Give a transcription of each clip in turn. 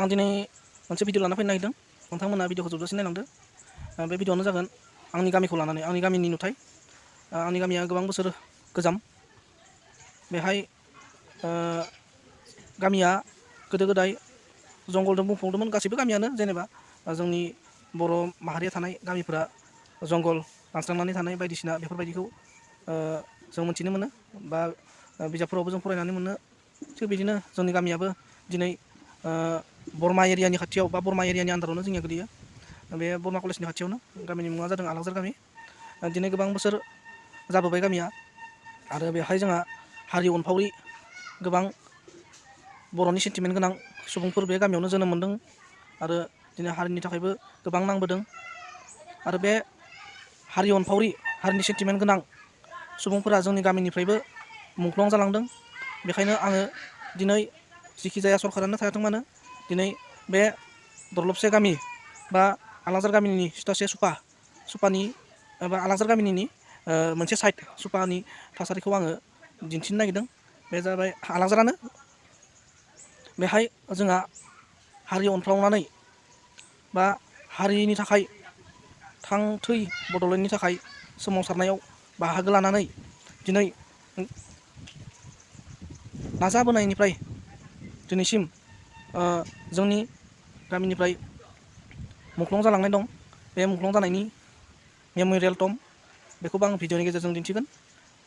आं दिनै मोनसे भिडिअ लाना फैनो नागिरदों। नोंथांमोना भिडिअखौ जोबजासिम नायलांदो। बे भिडिअआनो जागोन आंनि गामिखौ लानानै, आंनि गामिनि नुथाय। आंनि गामिया गोबां बोसोर गोजाम। बेहाय गामिया गोदो गोदाय जंगलजों बुंफबदोंमोन। गासैबो गामियानो जेनेबा जोंनि बर' माहारिया थानाय गामिफोरा जंगल दानस्रांनानै थानाय बायदिसिना बेफोरबायदिखौ जों मोनथिनो मोनो बा बिजाबफोरावबो जों फरायनानै मोनो। थिग बिदिनो जोंनि गामियाबो दिनै बरमा एरियानि खाथियाव बा बरमा एरियानि आन्दारावनो जोंनिया गोलैयो। बे बरमा कलेजनि खाथियावनो गामिनि मुङा जादों आलांजार गामि। दिनै गोबां बोसोर जाबोबाय गामिया, आरो बेवहाय जोंहा हारि अनफावरि गोबां बर'नि सेन्टिमेन्ट गोनां सुबुंफोर बे गामियावनो जोनोम मोनदों, आरो दिनै हारिनि थाखायबो गोबां नांबोदों। आरो बे हारि अनफावरि, हारिनि सेन्टिमेन्ट गोनां सुबुंफोरा जोंनि गामिनिफ्रायबो मुंख्लं जालांदों। बेखायनो आङो दिनै जिखि जाया सरकारानो थायाथों मानो, दिनै बे दरलबसे गामि बा आलांजार गामिनि सिथासे सुपानि बा आलांजार गामिनि मोनसे साइड सुपानि थासारिखौ आङो दिन्थिनो नागिरदों। बे जाबाय आलांजारानो। बेहाय जोंहा हारि अनफ्लावनानै बा हारिनि थाखाय थां थै बड'लेण्डनि थाखाय सोमावसारनायाव बाहागो लानानै दिनै नाजाबोनायनिफ्राय दिनैसिम जोंनि गामिनिफ्राय मुंख्लं जालांनाय दं। बे मुंख्लं जानायनि मेम'रियेल टम्ब, बेखौबो आं भिडिअनि गेजेरजों दिन्थिगोन।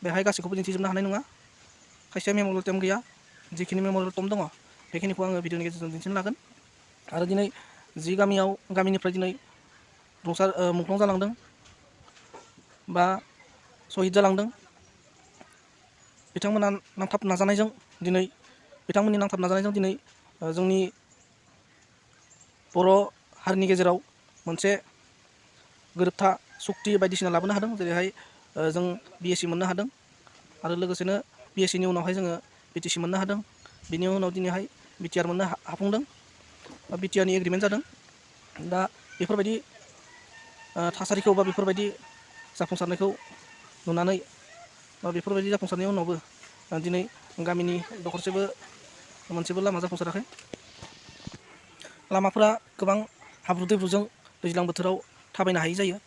बेहाय गासैखौबो दिन्थिजोबनो हानाय नङा। खायसेया मेम'रियेल टम्ब गैया। जिखिनि मेम'रियेल टम्ब दङ बेखिनिखौ आङो भिडिअनि गेजेरजों दिन्थिनो लागोन। आरो दिनै जि गामिनिफ्राय दिनै मुंख्लं जालांदों बा सहिद जालांदों, बिथांमोननि नांथाब नाजानायजों दिनै जोंनि बर' हारिनि गेजेराव मोनसे गोरोबथा सुक्ति बायदिसिना लाबोनो हादों। जेरैहाय जों BSc मोननो हादों, आरो लोगोसेनो BScनि उनावहाय जोङो BTC मोननो हादों। बिनि उनाव दिनैहाय BTR मोननो हाफुंदों, BTRनि एग्रिमेन्ट जादों। दा बेफोरबायदि थासारिखौ बा बेफोरबायदि जाफुंसारनायखौ नुनानै बा बेफोरबायदि जाफुंसारनायनि उनावबो दिनै गामिनि दखरसेबो मोनसेबो लामा जाफुंसाराखै। लामाफोरा गोबां हाब्रु दैब्रुजों दैज्लां बोथोराव थाबायनो हायै जायो।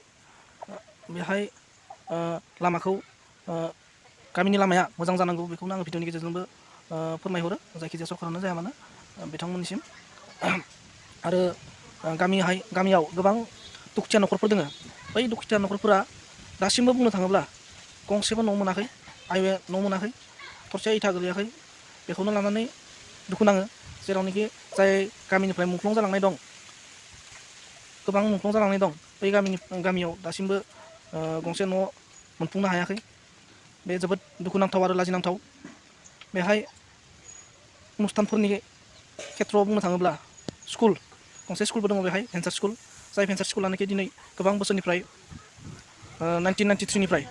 बेहाय लामाखौ गामिनि लामाया मोजां जानांगौ, बेखौनो आङो भिडिअनि गेजेरजोंबो फोरमायहरो, जायखिजाया सरकारानो जाया मानो बिथांमोननिसिम। आरो गामियाव गोबां दुखुथिया न'खरफोर दङ। बै दुखुथिया न'खरफोरा दासिमबो बुंनो थाङोब्ला गंसेबो न' मोनाखै, आइवे न' मोनाखै, थरसे इथा गोलैयाखै। बेखौनो लानानै दुखु नाङो। जेरावनोखि जाय गामिनिफ्राय मुंख्लं जालांनाय दं, गोबां मुंख्लं जालांनाय दं, बै गामियाव दासिमबो गंसे न' मोनफुंनो हायाखै। बे जोबोद दुखुनांथाव आरो लाजिनांथाव। बेहाय अनुस्थानफोरनि खेथ्रआव बुंनो थाङोब्ला गंसे स्कुलबो दङ बेहाय, भेन्सार स्कुल। जाय भेन्सार स्कुलानोखि दिनै गोबां बोसोरनिफ्राय 1993निफ्राय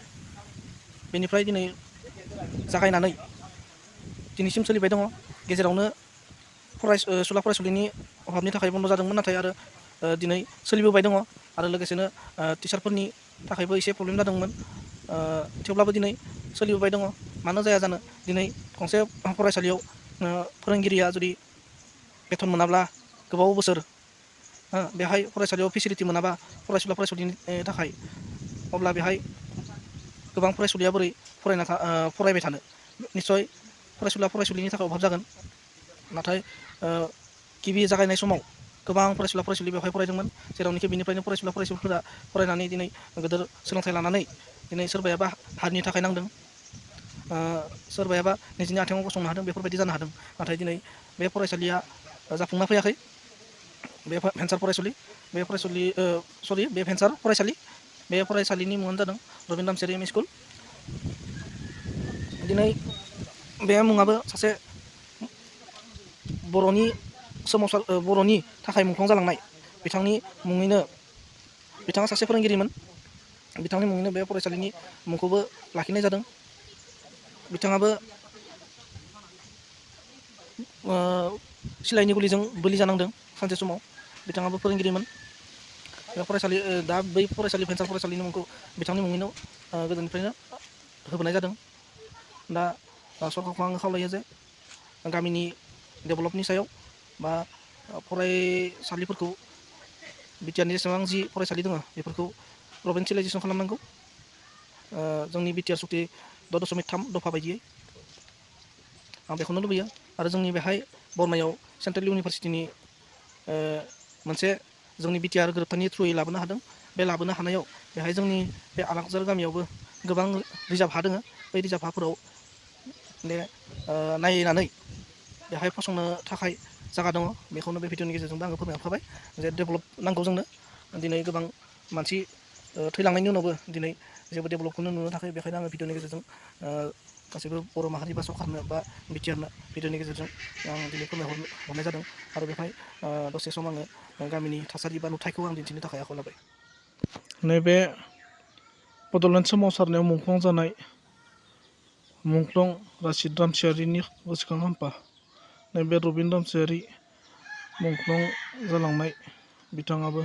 बेनिफ्राय दिनै जागायनानै दिनैसिम सोलिबाय दङ। गेजेरावनो फरायसुला फरायसुलिनि अभाबनि थाखाय बन्द' जादोंमोन, नाथाय आरो दिनै सोलिबोबाय दङ। आरो लोगोसेनो टिचारफोरनि थाखायबो एसे प्रब्लेम जादोंमोन, थेवब्लाबो दिनै सोलिबोबाय दङ। मानो जाया जानो, दिनै गंसे फरायसालियाव फोरोंगिरिया जुदि बेथन मोनाब्ला गोबाव बोसोर बेहाय फरायसालियाव फेसिलिटि मोनाबा फरायसुला फरायसुलिनि थाखाय, अब्ला बेहाय गोबां फरायसुलिया बोरै फरायबाय थानो। निस्सय फरायसुला फरायसुलिनि थाखाय अभाब जागोन। नाथाय गिबि जागायनाय समाव गोबां फरायसुला फरायसुलि बेवहाय फरायदोंमोन, जेरावनोखि बेनिफ्रायनो फरायसुला फरायसुलिफोरा फरायनानै दिनै गोदोर सोलोंथाइ लानानै दिनै सोरबायाबा हारिनि थाखाय नांदों, सोरबायाबा निजिनि आथिङाव गसंनो हादों। बेफोरबायदि जानो हादों। नाथाय दिनै बे फरायसालिया जाफुंना फैयाखै। बे भेन्सार फरायसालि, बे फरायसालिनि मुङानो जादों रबिन रामसियारि एम इ स्कुल। दिनै बे मुङाबो सासे बर'नि थाखाय मुंख्लं जालांनाय बिथांनि मुङैनो, बिथाङा सासे फोरोंगिरिमोन, बिथांनि मुङैनो बे फरायसालिनि मुंखौबो लाखिनाय जादों। बिथाङाबो सिलाइनि गुलिजों बोलि जानांदों सानसे समाव। बिथाङाबो फोरोंगिरिमोन। दा बै भेन्सार फरायसालिनि मुंखौ बिथांनि मुङैनो गोदोनिफ्रायनो होबोनाय जादों। दा सरकारखौ आङो खावलायो जे गामिनि डेभेलपनि सायाव बा फरायसालिफोरखौ बिटिआरनि जेसेबां जि फरायसालि दङ बेफोरखौ प्रभिन्सियेलाइजेसन खालामनांगौ जोंनि बिटिआर सुक्ति 6.3 दफा बायदियै आं बेखौनो लुबैयो आरो जोंनि बेहाय बरमायाव सेन्ट्रेल इउनिभारसिटिनि मोनसे जोंनि बिटिआर गोरोबथानि थ्रुयै लाबोनो हादों बे लाबोनो हानायाव बेहाय जोंनि बे आलाकजार गामियावबो गोबां रिजार्भ हा दङ बै रिजार्भ हाफोराव नायनानै बेहाय फसंनो थाखाय जायगा दङ बेखौनो बे भिडिअनि गेजेरजोंबो आङो फोरमायहरखाबाय जे डेभेलप नांगौ जोंनो दिनै गोबां मानसि थैलांनायनि उनावबो दिनै जेबो डेभेलपखौनो नुनो थाखाय बेखायनो आङो भिडिअनि गेजेरजों गासैबो बर' माहारि बा सरकारनो बा बिटिआरनो भिडिअनि गेजेरजों आं दिनै फोरमायहरनाय जादों आरो बेवहाय दसे सम आङो गामिनि थासारि बा नुथायखौ आं दिन्थिनो थाखाय आखायाव लाबाय नैबे बड'लेण्ड सोमावसारनायाव मुंख्लं जानाय मुंख्लं रासिद रामसियारिनि गोसोखां हामफा नैबे रबिन रामसियारि मुंख्लं जालांनाय बिथाङाबो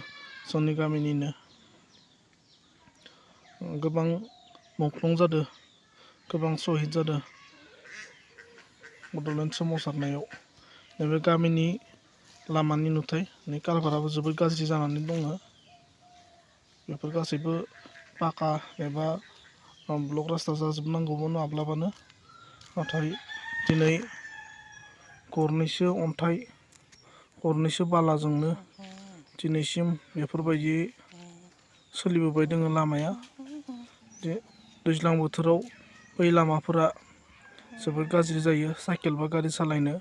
जोंनि गामिनिनो गोबां मुंख्लं जादों गोबां सहिद जादों बड'लेण्ड सोमावसारनायाव नैबे गामिनि लामानि नुथाय नै कालभाराबो जोबोद गाज्रि जानानै दङ बेफोर गासैबो पाका एबा ब्लक रास्ता जाजोबनांगौमोन माब्लाबानो नाथाय दिनै गरनैसो अन्थाइ गरनैसो बालाजोंनो दिनैसिम बेफोरबायदि सोलिबोबाय दङ लामाया दैज्लां बोथोराव बै लामाफोरा जोबोद गाज्रि जायो साइकेल बा गारि सालायनो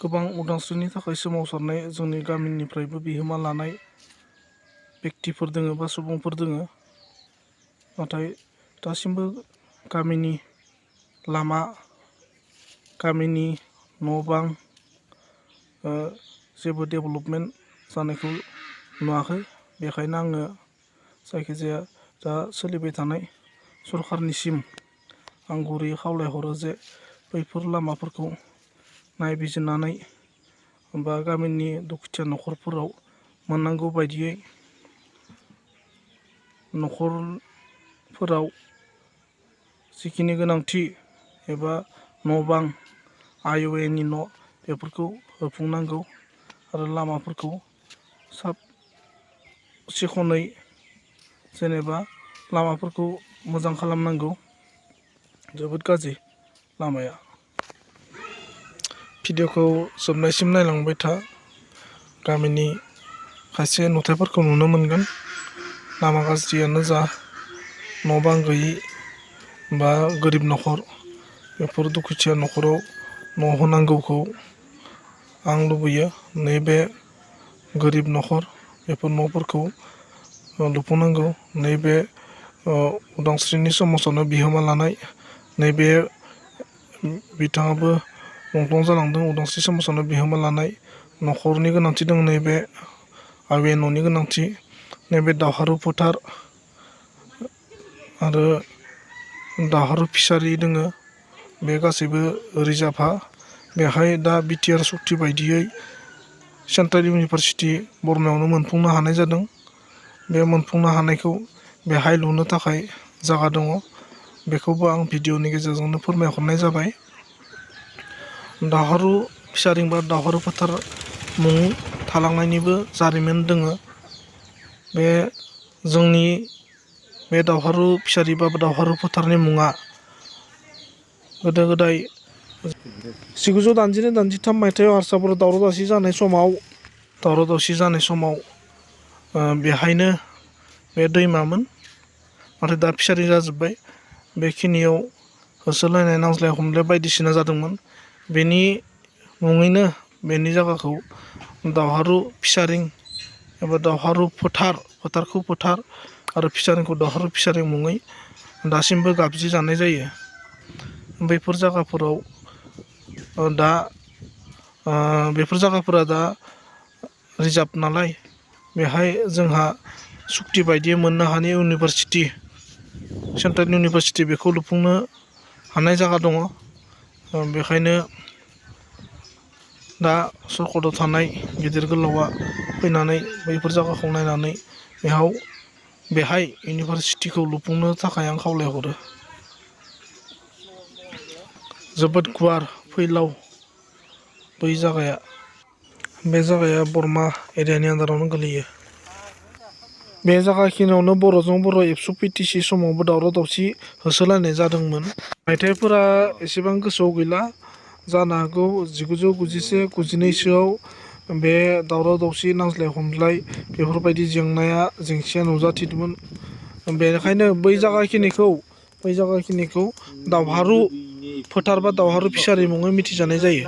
गोबां उदांस्रिनि थाखाय सोमावसारनाय जोंनि गामिनिफ्रायबो बिहोमा लानाय बेक्तिफोर दङ बा सुबुंफोर दङ नाथाय दासिमबो गामिनि लामा गामिनि न' बां जेबो डेभेलपमेन्ट जानायखौ नुवाखै बेखायनो आङो जायखिजाया दा सोलिबाय थानाय सरकारनिसिम आं गुरैयै खावलायहरो जे बैफोर लामाफोरखौ नायबिजिरनानै बा गामिनि दुखुथिया न'खरफोराव मोननांगौ बायदियै न'खरफोराव जिखिनि गोनांथि एबा न' बां आय'एनि न' बेफोरखौ होफुंनांगौ आरो लामाफोरखौ साब सिखोनै जेनेबा लामाफोरखौ मोजां खालामनांगौ जोबोद गाज्रि लामाया भिडिअखौ जोबनायसिम नायलांबाय था गामिनि खायसे नुथायफोरखौ नुनो मोनगोन लामा गाज्रियानो जा न' बां गैयि बा गोरिब न'खर बेफोर दुखुथिया न'खराव न' होनांगौखौ आं लुबैयो नैबे गोरिब न'खर बेफोर न'फोरखौ लुफुंनांगौ नैबे उदांस्रिनि सोमावसारनायाव बिहोमा लानाय नैबे बिथाङाबो मुंख्लं जालांदों उदांस्रि सोमावसारनायाव बिहोमा लानाय न'खरनि गोनांथि दं नैबे आवे न'नि गोनांथि नैबे दावहारु फोथार आरो दावहारु फिसारि दोङो बे गासैबो रिजार्भा बेहाय दा बिटिआर सुक्ति बायदियै सेन्ट्रेल इउनिभारसिटि बरमायावनो मोनफुंनो हानाय जादों बे मोनफुंनो हानायखौ बेहाय लुनो थाखाय जायगा दङ बेखौबो आं भिडिअनि गेजेरजोंनो फोरमायहरनाय जाबाय दावहारु फिसारिं बा दावहारु फोथार मुं थालांनायनिबो जारिमिन दोङो बे जोंनि बे दावहारु फिसारि बा दावहारु फोथारनि मुङा गोदो गोदाय 1982-83 मायथाइयाव हारसाफोर दावराव दावसि जानाय समाव बेहायनो बे दैमामोन नाथाय दा फिसारि जाजोब्बाय बेखिनियाव होसोलायनाय नांज्लाय खमलाय बायदिसिना जादोंमोन बेनि मुङैनो बेनि जायगाखौ दावहारु फिसारिं एबा दावहारु फोथारखौ फोथार आरो फिसारिंखौ दावहारु फिसारिं मुङै दासिमबो गाबज्रि जानाय जायो बैफोर जायगाफोराव दा बेफोर जायगाफोरा दा रिजार्भ नालाय बेहाय जोंहा सुक्ति बायदियै मोननो हानाय इउनिभारसिटि सेन्ट्रेल इउनिभारसिटि बेखौ लुफुंनो हानाय जायगा दङ बेखायनो दा सरकाराव थानाय गिदिर गोलावा फैनानै बैफोर जायगाखौ नायनानै बेहाय इउनिभारसिटिखौ लुफुंनो थाखाय आं खावलायहरो जोबोद गुवार फैलाव बै जायगाया बे जायगाया बरमा एरियानि आन्दारावनो गोलैयो। बे जायगाखिनियावनो बर'जों बर' एबसु पिटिसि समावबो दावराव दावसि होसोलायनाय जादोंमोन। मायथाइफोरा एसेबां गोसोआव गैला जानो हागौ 1991-92सोआव बे दावराव दावसि नांज्लाय खमज्लाय बेफोरबायदि जेंसिया नुजाथिदोंमोन। बेनिखायनो बै जायगाखिनिखौ दावहारु फोथार बा दावहारु फिसारि मुङै मिथिजानाय जायो।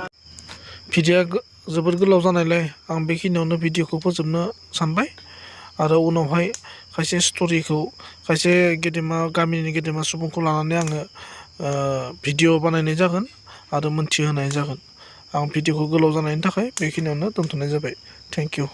भिडिअ'आ जोबोद गोलाव जानायलाय आं बेखिनियावनो भिडिअ'खौ फोजोबनो सानबाय आरो उनावहाय खायसे स्ट'रिखौ खायसे गामिनि गेदेमा सुबुंखौ लानानै आङो भिडिअ' बानायनाय जागोन आरो मोनथिहोनाय जागोन। आं भिडिअ'खौ गोलाव जानायनि थाखाय बेखिनियावनो दोनथ'नाय जाबाय। Thank you.